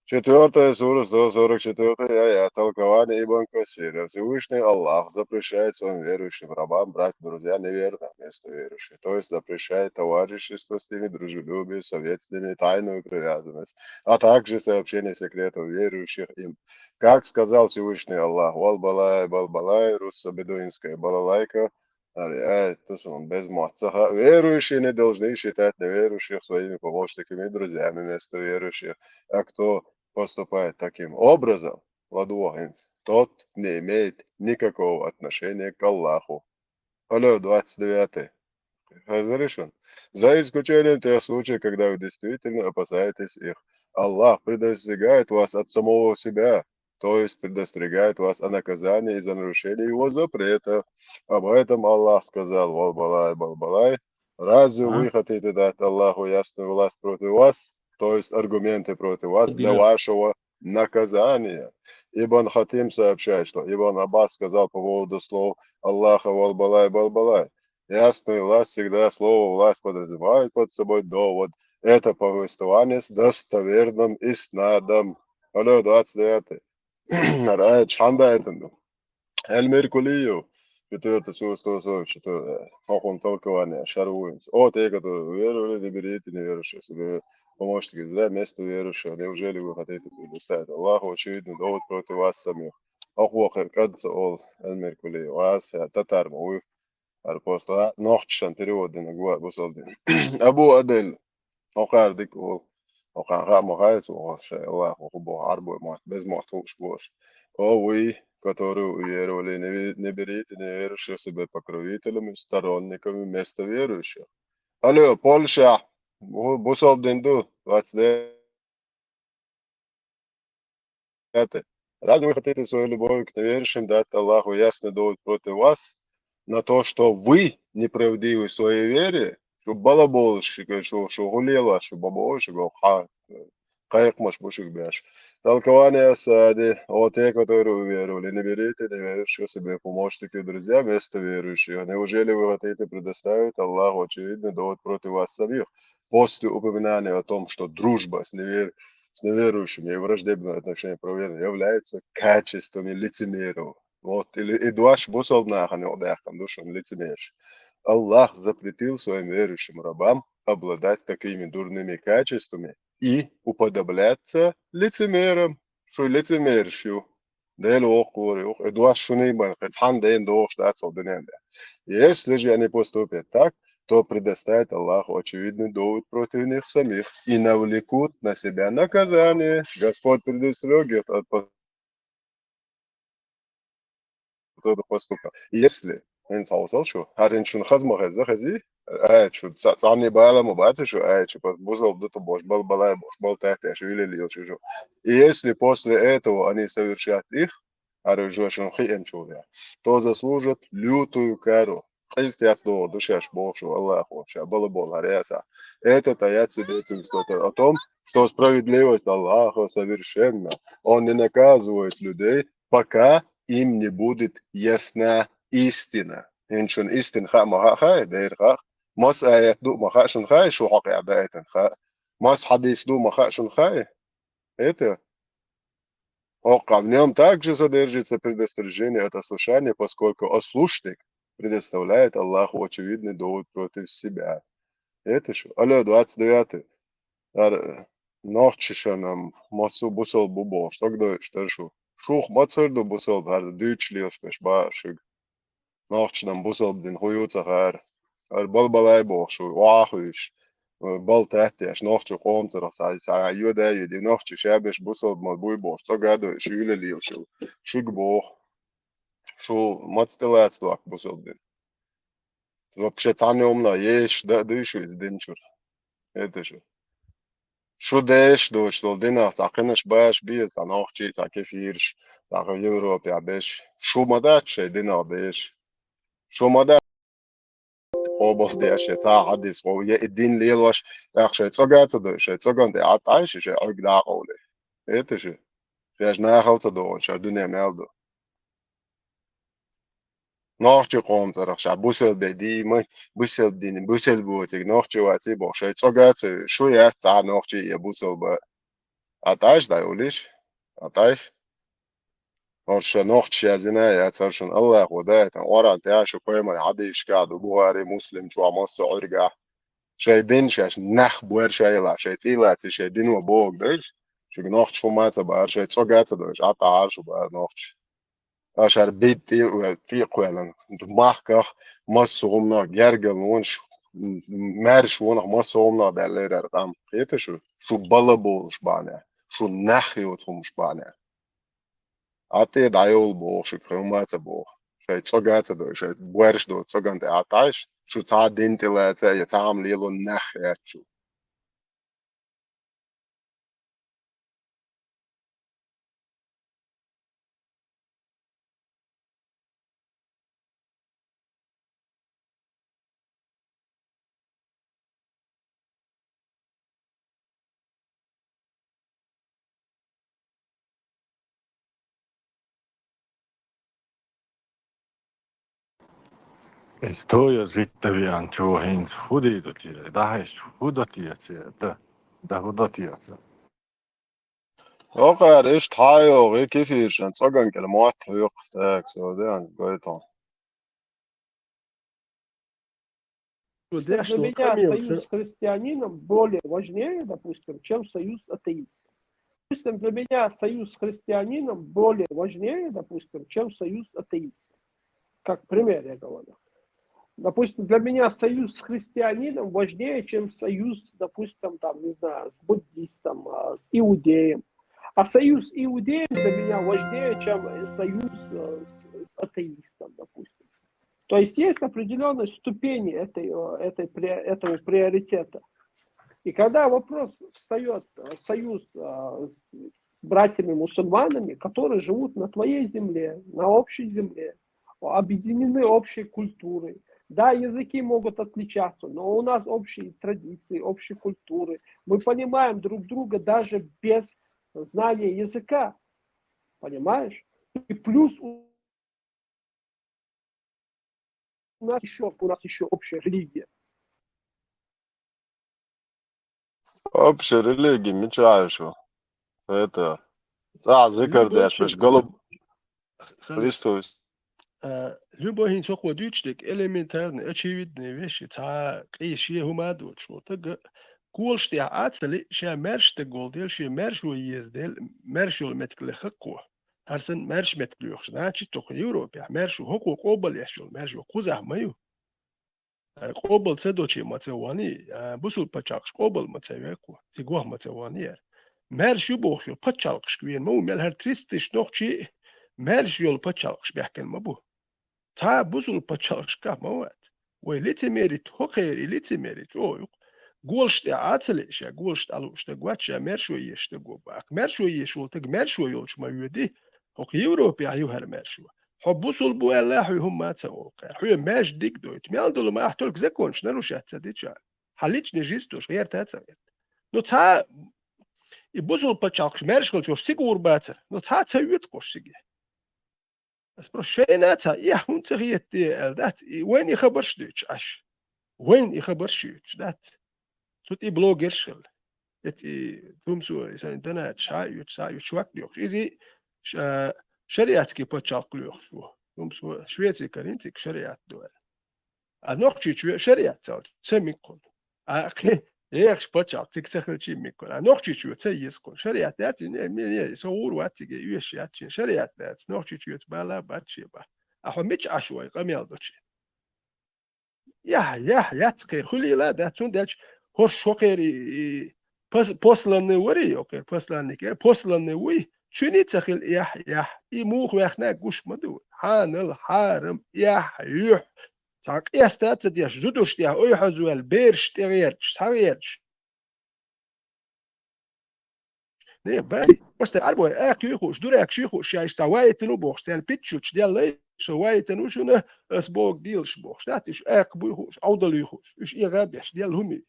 Четвёртая сура, сто сорок четвёртый аят, толкование Ибн Касира. Всевышний Аллах запрещает своим верующим рабам брать в друзья неверных вместо верующих, то есть запрещает товарищество с ними, дружелюбие, совет с ними, тайную привязанность, а также сообщение секретов верующих им. Как сказал Всевышний Аллах: «Вал-балай, бал-балай», руссо-бедуинская балалайка, Ари, ай, то есть он без мотца, ха. Верующие не должны считать неверующих своими помощниками и друзьями вместо верующих. А кто поступает таким образом, ладугӀа хӀинца, тот не имеет никакого отношения к Аллаху. Алло, двадцать девятый. Разрешен. За исключением тех случаев, когда вы действительно опасаетесь их. Аллах предостерегает вас от самого себя, то есть предостерегает вас о наказании из-за нарушения его запрета. Об этом Аллах сказал: «Валбалай, балбалай. Разве вы хотите дать Аллаху ясную власть против вас, то есть аргументы против вас для вашего наказания?» Ибн Хатим сообщает, что Ибн Аббас сказал по поводу слов Аллаха: «Валбалай, балбалай». Ясную власть всегда слово «власть» подразумевает под собой довод. Это повествование с достоверным иснадом. Алло, двадцать девятый. Райт, шанда это, ну. Эль Меркулию, четвёртый сура, сто сорок четыре, хохом толкование, шаруинс. О, те, которые веровали, не берите неверующих себе помощники, зря место верующего. Неужели вы хотите предоставить Аллаху очевидный довод против вас самих? Охвохер, кажется, ол Эль Меркулию. Вас, э, татар, муив. Ар просто, а, нохчишан перевод дина гуа бусалдин. Абу Адель, охар дик ол, охар ха махайс, охар шай, Аллах, оху бо, арбой мат, без мат, уш бош. О, вы, которые уверовали, не ве-, не берите неверующих себе покровителями, сторонниками вместо верующих. Алло, Польша, бу-, бусалдин ду, двадцать девять. Пятое. Разве вы хотите своей любовью к неверующим дать Аллаху ясный довод против вас на то, что вы неправдивы в своей вере? Шу балаболш, шу, шу гулела, шу бабош, шу ха, кайхмаш бушек бяш. Толкование осады. О, те, которые уверовали, не берите неверующих себе помощники и друзья вместо верующих. Неужели вы хотите предоставить Аллаху очевидный довод против вас самих? После упоминания о том, что дружба с невер-, с неверующими и враждебное отношение к правоверным являются качествами лицемеров. Вот, или и дуаш бусалб нахани одяхкан душан лицемерш. Аллах запретил своим верующим рабам обладать такими дурными качествами и уподобляться лицемерам. Шуй лицемерш ю. Дел воккур юх, и дуаш шуни бан, кыц хан ден дохш да цо дунен да. Если же они поступят так, то предоставят Аллаху очевидный довод против них самих и навлекут на себя наказание. Господь предостерёг их от по-, подобных поступков. Если, ин саусал шу, харин шун хазма хаза хази, ай, шу, ца-, цани бала ма баца шу, ай, шу, бузал дуту бош бал балай, бош бал тахта, шу, или лил шу, шу. И если после этого они совершат их, ар жо шун хи эн чулия, то заслужат лютую кару. Кьиз тяц догӀу душаш бохуш Аллахо, ша балаболар яца. Этот аят свидетельствует о том, что справедливость Аллаха совершенна. Он не наказывает людей, пока им не будет ясна истина. Иншун истин ха ма ха хай, дер ха. Мас аят ду ма ха шун хай, шу хакъ я да этан ха. Мас хадис ду ма ха шун хай. Это О, в нём также содержится предостережение от ослушания, поскольку ослушник предоставляет Аллаху очевидный довод против себя. Это что? Алло, двадцать девятый. Ар, нохчишанам, масу бусал бубо, что гдо, что шу? Шух мацар до бусал, бар, дюч лил, что ж, ба, шиг. Нохчнам бусалбдин хуюцахар. Ар бал балай бохшу, вахуш. Бал таттеш, нохчу къомтарах, са, са, юда, юди, нохчу шабеш бусалб ма буй бох, цо гадо, шуйла лил шу. Шуг бох. Шу мацтелац дуак бусалбдин. Вообще цани умна, еш, да, дышу из динчур. Это же. Шу деш доч дол динах, ца кхинаш баш биз, ца нохчи, ца кефирш, ца ха Европе а беш. Шу ма дач шей динах деш. Шу ма дач къобас деш, ца хадис, къо, е и дин лелваш, так шей цога ца дой, шей цоган де а тай, шей, шей ог да къовле. Это же. Шеш нахал ца дой, шей дуне мел до. Нохчи къом царах ша бусел беди, ма бусел дин, бусел буотиг, нохчи ваци бох, шей цога ца, шу я ца нохчи я бусел ба. Аташ дай улиш? Аташ? Орша нохчи я зина я царшун Аллах вада, тан оран тя шу коймар хадиш каду Бухари, Муслим, чуа масса орга. Шей дин шеш нах буэр шей ла, шей тила ци шей дин ва бог деш. Шуг нохчи фумаца бар, шей цога ца деш, аташ шу бар нохчи. Ашар бит тӀе-, тӀекхоьллина. Махках массо а гӀумнах гергал вонаш, м-, м-, маьрша вонах массо а гӀумнах даьллера ара къам. Кхеташ шу? Шу бала болуш бахьанехь, шу нах йоцу хӀумаш бахьанехь. Ӏа тӀе дӀайолу боху шуьга, хӀума ца боху. Шайн цӀога ца дой, шайн боьрша доцу цӀоган тӀе Ӏа тайш, шу цхьа дин тӀе лаца я цхьа хӀума лело нах яц шу. История жить веан, чего хӀинца худий ду те, да хӀинца худа те, да, да худа те. Окхара иштта хьайогӀу, и кефиршан цӀоган кӀел мотт хьоькху стаг, со де анс гойту. Что для меня союз с христианином более важнее, допустим, чем союз с атеистом. Допустим, для меня союз с христианином более важнее, допустим, чем союз с атеистом. Как пример я говорю. Допустим, для меня союз с христианином важнее, чем союз, допустим, там, не знаю, с буддистом, а, с иудеем. А союз с иудеем для меня важнее, чем союз, э, с, с атеистом, допустим. То есть есть определенные ступени этой, э, этой, этого приоритета. И когда вопрос встает, э, союз, э, с братьями мусульманами, которые живут на твоей земле, на общей земле, объединены общей культурой. Да, языки могут отличаться, но у нас общие традиции, общие культуры. Мы понимаем друг друга даже без знания языка. Понимаешь? И плюс у у нас ещё, у нас ещё общая религия. Общая религия, мича шу? Это, цӀа зикар деш, пеш, голуб-, Христос. Э, любой хӀинца хӀокхо дуьйцуш дерг элементарный, очевидный вещи, цхьа къийса шен хӀума а доцуш волу стаг, голаш тӀехь Ӏа ца лиъ, ша маьрша стаг волу дела, шен маьршо еза дела, маьрша йолу меттиг лехха кхо. ХӀара санна маьрша меттиг лоьхуш, значит, тхо Европехь маьрша ву, хӀокхо къобал еш йолу маьрша ву, кхузахь ма ю. ХӀара къобал ца долчий ма ца ванний, а, бусулба пачхьалкхаш къобал ма ца веккхо, цигахь ма ца ванний яра. Маьрша ю бохуш йолу пачхьалкхашка вена ма ву, мел хӀара тристаш нохчий маьрша йолу пачхьалкхаш баьхкина ма бу. Цхьа а бусулба пачхьалкхашкахь ма вац. Вай лицемерит, хӀокхерий лицемерий чӀогӀа ю-кх. Голаш тӀехь Ӏа ца лиъ ша, голаш тӀе лууш стаг вац ша, маьршо езаш стаг ву баккха. Маьршо езаш волу стаг маьршо йолчу ма воьдий, хӀокху Европехь ю хӀара маьршо. Хьо бусулба ву аьлла, хьуьн хӀумма а ца олу кхара. Хьоьга маьждиг дойту. Мел долу ма ахь, только законаш нарушать ца дича. Хьан личный жизнь тӀе гӀерта а ца гӀерта. Ну, цхьа и бусулба пачхьалкхаш маьрша хилчохь цига гӀур бацара. Ну, цхьа а ца оьцу кхуш циге. Ас просто шайна а ца, эхь, хӀунда ца хетаде аьлла дац, и вайна и хабарш а дуьйцуш Ӏаш. Вайна и хабарш а дуьйцуш дац. Цу тӀе блогерш а хилла. Эцу и тумсо, и сайн данача, схьа а оьцуш, схьа а оьцуш, шок доьхуш. Иза и ша-, шариатский пачхьалкх лоьхуш ву. Тумсо, Швеция карийна цига шариат ду аьлла. А Нохчийчоь шариат ца хилча, ца мега кхунна. А кхин, ехаш пачхьалкх цига ца хилчий мега кхунна. А Нохчийчоь ца еза кхунна. Шариат дац, и не, не, не, со гӀур вац цига, оьшуш яц шен. Шариат дац, Нохчийчоьца бала а бац шен бахь. А хьо мича Ӏаш вай къамел долчу? Яхь, яхь, яц кхера, хуьлийла а дац, цундела хӀорш хӀокхерий, и, и, пос-, посланный варий, хӀокхерий посланник яра, посланный вуй, цуьнан а ца хилла яхь, яхь. И муха ваьхна а гуш ма ду. Хьанал, хьарам, яхь, юьхь. Цхьа къеста а ца деш, зудуш тӀехь ойхьаза ваьлла, бераш тӀегӀерташ, схьагӀерташ. Не, бай, просто арбой, акха юй хууш, дуракаш юй хууш, ша иштта цхьа вайтина ву бохуш, царна питчучу деллай, со вайтина ву шуна, ас богу дийлаш бохуш. Дац, уьш акха буй хууш, Ӏовдал юй хууш, уьш эгӀа а беш, делла хӀума ю.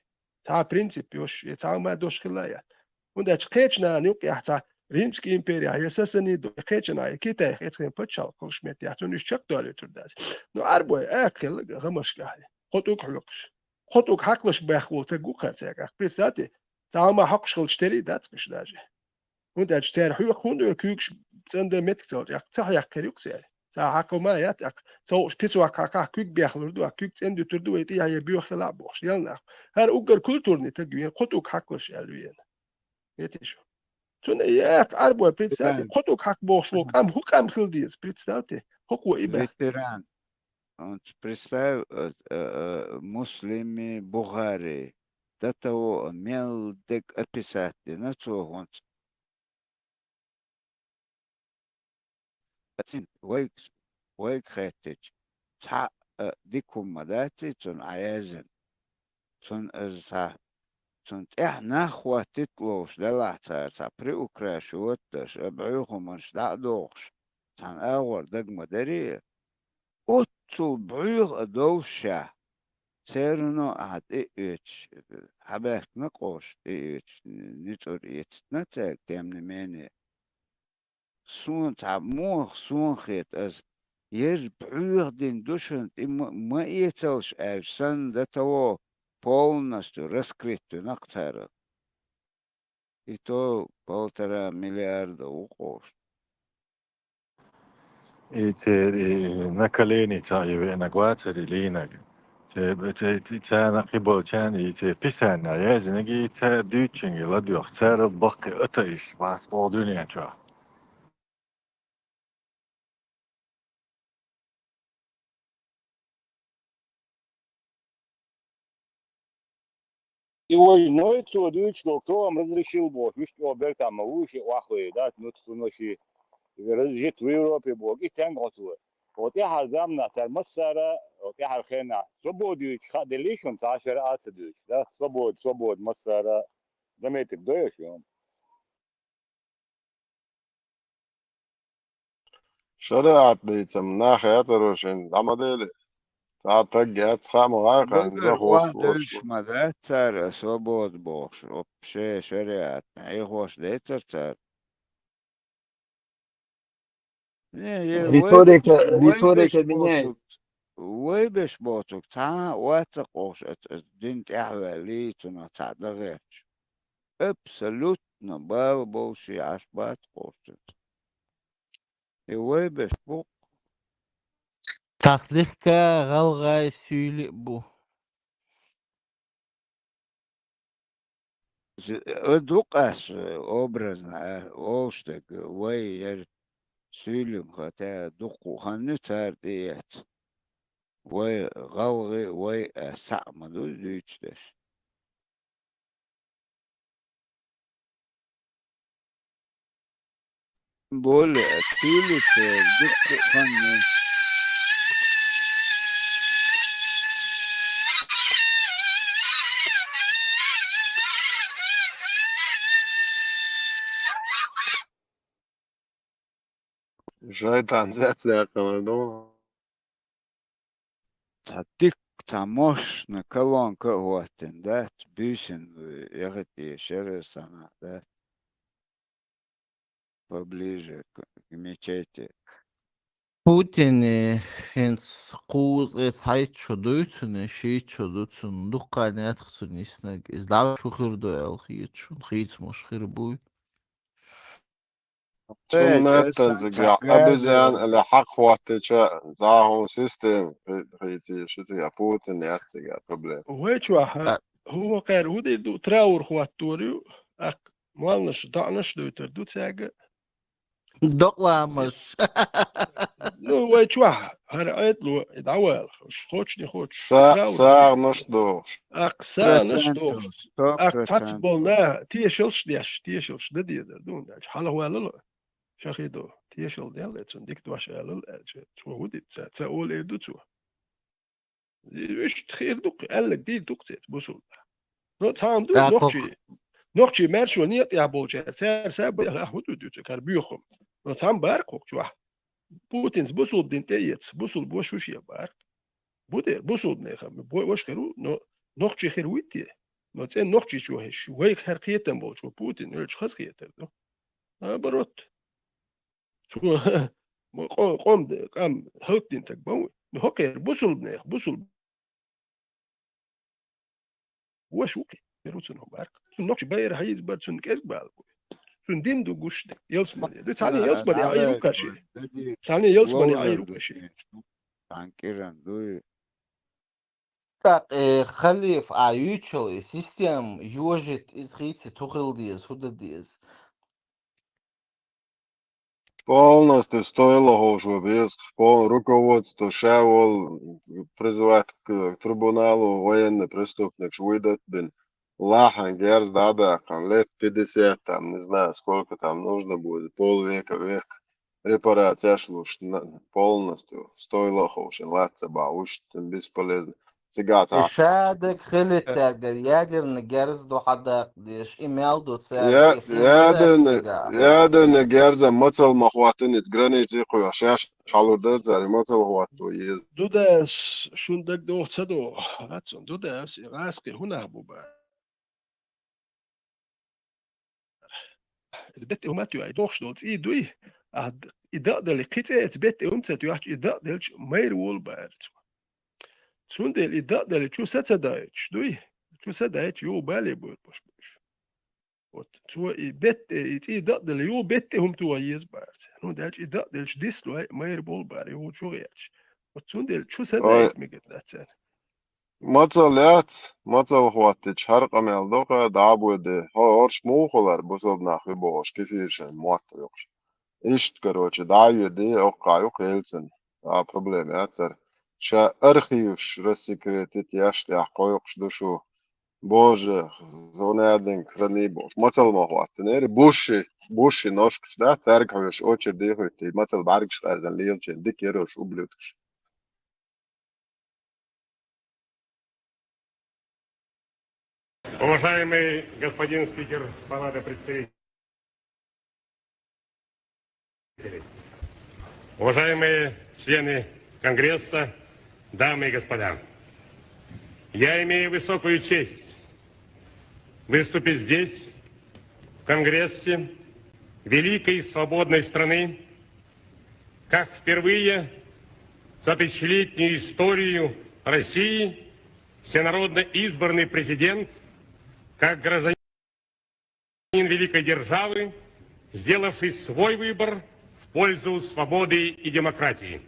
Цхьа принцип йош, я цхьа ма дош хилла яц. ХӀунда аьлча кхечу нахана юкъехь цхьа Римский империя, я Сасани до, кхечу нахана Китайх эцхен пачхьалкх хилуш меттехь, цунна уьш чекхдолуьйтур дац. Ну, арбой, акха хилла гӀамашкахь, кхо тӀуг хьоькхуш. Кхо тӀуг хьакхалаш баьхна волу стаг ву кхара цаьргахь. Представьте, цхьа хӀума хьокхуш хилча тера дац-кх уьш даже. ХӀунда аьлча цара хьоькху хӀунда вара куьйгаш цӀандан меттиг ца хилча, ца хьекхкар ю-кх цара. Цхьа хьакха ма яц, тӀаккха ца хууш пицунах хьакхахь куьг бехлур ду, куьг цӀендуьтур ду, вай тӀехьа боьха хила а бохуш, ял нах. ХӀара уггар культурный стаг вена, кхо тӀуг хьакхалаш аьлла вена. Кхетий шу? Цуьнан яхка Ӏарбой, представьте, кхо дог хьакха бохуш волу къам, хӀун къам хила деза, представьте, хӀокхо и баьхна. Ветеран. Оцу представь, э, э, э, Муслими, Бухари, до того мел дерг описать дина цо хӀунца. Цуьнан вайга, вайга хаьттича, цхьа а дика хӀума ма дац и цунна Ӏаязина. Цунна аса цхьа, цунна тӀехь нах хӀоттийта ловш делахь цара, цхьа приукрашивать а деш, а бӀуьйхаманаш дӀа а дохуш, цхьана агӀор дага ма дарий. Оццул бӀуьйха а довшшехь, церано ахьа тӀе а оьцуш, хьабаьхкина къовш тӀе а оьцуш, ницкъ а эцна цаьрга, тем не менее. Суна цхьа муха суна хета аса, ерш бӀуьйха дина ду шуна, тӀе ма, ма эцалаш аьлча санна, до того полностью раскрыт вина-кх цара. И то полтора миллиарда ву къовш. И церан, и на колени цхьа и веанарг вацара, и лийнарг. Церан, церан, царна кхиболчарна, и церан писанна яздинарг, и цара дуьйцучуьнга ладоьгӀуш, царал баккхий атеисташ бац боху дуьнен чохь. И вай Ной цо дуьйцуш долу чӀогӀа разрешил бохуш, вуьш чӀогӀа бертам ма вуй, шен охьахой дац, ну, цуьнан ши разрешить в Европе боху, и цхьаьнгахьа цо. Оцу тӀаьхьара заманахь цара массара, оцу тӀаьхьара хенахь, свобода юьйцуш хаа деллий шуна, цхьа шариӀат ца дуьйцуш, да? Свобода, свобода, массара, заметить дой аша, ю? ШариӀат дийцам нах яцара шуна, дӀа ма дели. Цхьа таг яц, хаа ма гӀай кхарна, Бугар охьадевллаш ма дац цара, свобода бохуш, оп, шен шариӀатна Ӏехош децара цара. Не, е, вай Риторика, беш, вай риторика беш меняется. Боцург, вай беш боцург, цхьа а вац ца къовш, оцу, оцу дин тӀаьхьаваьллий, цунах цхьа дан гӀерташ. Абсолютно бала болуш и Ӏаш бац къовш цуьнца. И вай беш бу-кх. Цхьа слегка гӀалгӀай суьйли а бу. З-, э, ду-кх ас, э, образно, э, олуш дерг, вай яра суьйлим, хотя дуккха а ханна цара тӀеэца. Вай гӀалгӀи, вай а схьа а ма ду дуьйцуш дерш. Более цуьлица дуккха а ханна. Шайтан зецдаьккхина ду. Цхьа дикка, цхьа мощный колонка а хӀоттина дац, буьйсанна яхийта езаш яра санна дац. Поближе к, к мечети. Путине хӀинца кхузткъе цхьайтта шо дуй цуьнан, шийтта шо ду цуьнан, дуккха а нетта цуьнан йиснарг. Иза дӀа шу хир ду аьлла хеташ шуна, хийцамаш хир буй? Цунна меттанза цхьа обезьян или хьакха хӀоттича, захьун система хи-, хийцийша цигахь Путин яц цигахь проблема. Вай чохь, а, хӀун кхаьра, хӀун дийр ду, траур хӀоттор ю, аккха молланаш, доӀанаш а дуьйтур ду цаьрга. Докъламаш. Ну, вай чохь, хӀара Ӏедало, и дӀавала, уьш хочешь, не хочешь, са-, траур сагӀанаш дохуш. Аккха сагӀанаш дохуш. Аккха цхьацца болу наха тешалш деш, тешалш дан дезар ду, хӀунда аьлча хьалхаваьллал а. Шахидо, тешал делла, цунна дика дош алал аьлча, цо хӀун ди-, ца, ца олийр ду цо. Иштта хир ду-кх, аьлларг дийр ду-кх цецан бусулба. Но цхьана ду нохчий, нохчий маьршо некъа тӀехь болчара, цара са баьхна, ахь хӀун ду дуьйцу, кара боьхам. Но цхьана бара-кх хӀокху чохь. Путинца бусулба дин тӀеэца, бусулба ваша шу шен бара-кх. Бу дера, бусулбанехам, бо-, ваша хир ву, но нохчий хир вуй те? Но цӀен нохчий чу хӀешаш, вайх хӀара кхетам болчо Путин оьлча хаза хетар ду. Наоборот. Цо ма къо-, къом де-, къам хӀаллакдина стаг бан ву. Ну, хӀокхеран бусулбанех, бусулба ваша ву кхин, хир ву цунах бара-кх. Цунна нохчий байра хьийза бара, цунна кӀезиг бала бу. Цунна дин ду гуш де, ялсамане. Ду цхьанне ялсамане Ӏийр ву кхаши. Цхьанне ялсамане Ӏийр ву кхаши. Цхьана кӀиран дуй. ТӀаккха, э, халиф, а юьйцуш йолу и система йожийта, иза хийцийта хӀун хила деза, хӀун дан деза? Полностью стоило ховш ву беза, пол-, руководство ша волу призывать к трибуналу, военный преступник шу вуй дат бин. Лахьан герз дӀадаккхана, лет пятьдесят, там, не знаю, сколько там нужно будет, полвека, век репарацияш луш, на-, полностью стоило ховшин лаца бахьуш, там бесполезно. Цигахь И цхьа шадерг хили цаьрга ядерный герз ду хьадаккха деш, и мел ду цаьрга, Я-, и хи ма дац ядерный, цигахь. Ядерный герза мацал ма хӀоттийна, иза граница кхуьйхьа шаьш хьалур дара цара, и мацал хӀотто еза. Дудас, шун даг доху ца доху, Ацун, Дудас, и гӀаскхи хӀун нах бу бара? Иза бетта хӀума тоьхна, и дохуш долу цӀий дуй, а д-, и дакъдале кхин цӀе эца бетта хӀума ца тоьхча, и дакъделча майра волу бара цо. Цундела и дакъдале чу са ца дайташ дуй, чу са дайташ юха бале буьйр бош бу уьш. Вот, цо и бетта, и цӀий дакъдале юха бетта хӀума тоха еза бара церан. ХӀунда аьлча и дакъделча дислой майра болу бара, юха чу гӀерташ. Вот цундела чу са Ой. дайта мегар дац церан. Мацал яц, мацал хӀоттича хӀара къамел доккха дӀа а боьду. ХӀо-, хӀорш муха хилар, бусалба нах ю бохуш, кефиршан мотт а йоккхуш. Иштта, короче, дӀа а йоьду, оккха юккъе Ельцин. А проблема яцара. Ша архиваш рассекретить еш тӀехь кхойкхуш ду шу. Боже, зонадинг храни бохуш. Мацал ма хӀоттинера. Буши, буши ношкаш, да, цаьрга хьоьжуш очереди хуьттий. Мацал бӀаьргаш къаьрзина лелачийн дика ярош ублюдкаш. Уважаемый господин спикер Палаты представителей, уважаемые члены Конгресса, дамы и господа, я имею высокую честь выступить здесь, в Конгрессе великой и свободной страны, как впервые за тысячелетнюю историю России всенародно избранный президент, как гражданин великой державы, сделавший свой выбор в пользу свободы и демократии.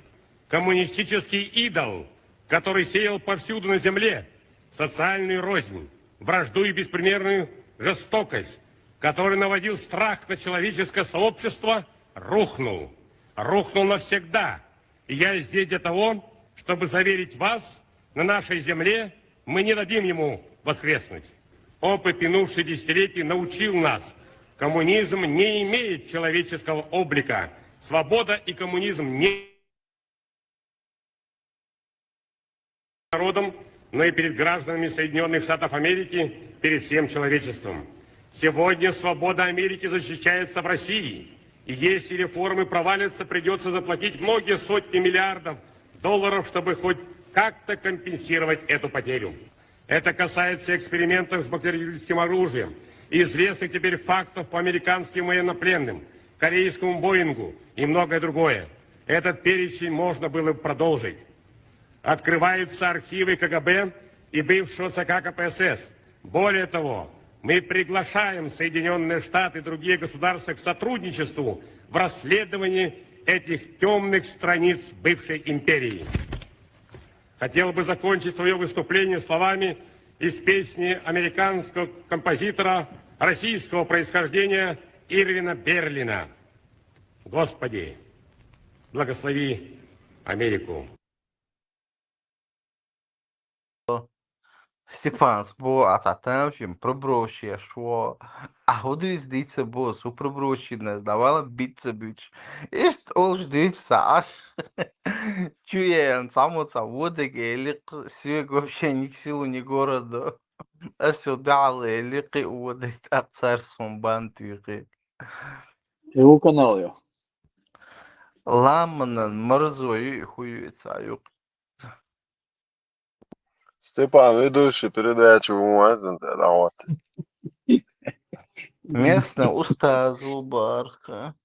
Коммунистический идол, который сеял повсюду на земле социальную рознь, вражду и беспримерную жестокость, который наводил страх на человеческое сообщество, рухнул. Рухнул навсегда. И я здесь для того, чтобы заверить вас, на нашей земле мы не дадим ему воскреснуть. Опыт минувших десятилетий научил нас, коммунизм не имеет человеческого облика. Свобода и коммунизм не народом, но и перед гражданами Соединённых Штатов Америки, перед всем человечеством. Сегодня свобода Америки защищается в России, и если реформы провалятся, придётся заплатить многие сотни миллиардов долларов, чтобы хоть как-то компенсировать эту потерю. Это касается экспериментов с бактериологическим оружием и известных теперь фактов по американским военнопленным, корейскому Боингу и многое другое. Этот перечень можно было бы продолжить. Открываются архивы КГБ и бывшего ЦК КПСС. Более того, мы приглашаем Соединённые Штаты и другие государства к сотрудничеству в расследовании этих тёмных страниц бывшей империи. Хотел бы закончить своё выступление словами из песни американского композитора российского происхождения Ирвина Берлина. Господи, благослови Америку. Степан, сбо а цхьа тамашийна проброс еш ву. А хӀун ду иза дийца бо, со проброс йина, давала бицца буьтуш. Иштта олуш дуьйцу ца Ӏаш. Чу яьлла цхьаммо цхьа водаг элира, соьга вообще ни к селу, ни к городу. Ас цо дуьхьал элира, кхин а водаг, тӀаккха цара суна бан туьйхира. И ву канал ю? Ламанан марзо ю, хӀун ю и цхьа юкъ. Степан, ведущий передачи ву вайзан тӀе дӀахӀотта. Местный устаз ву барха.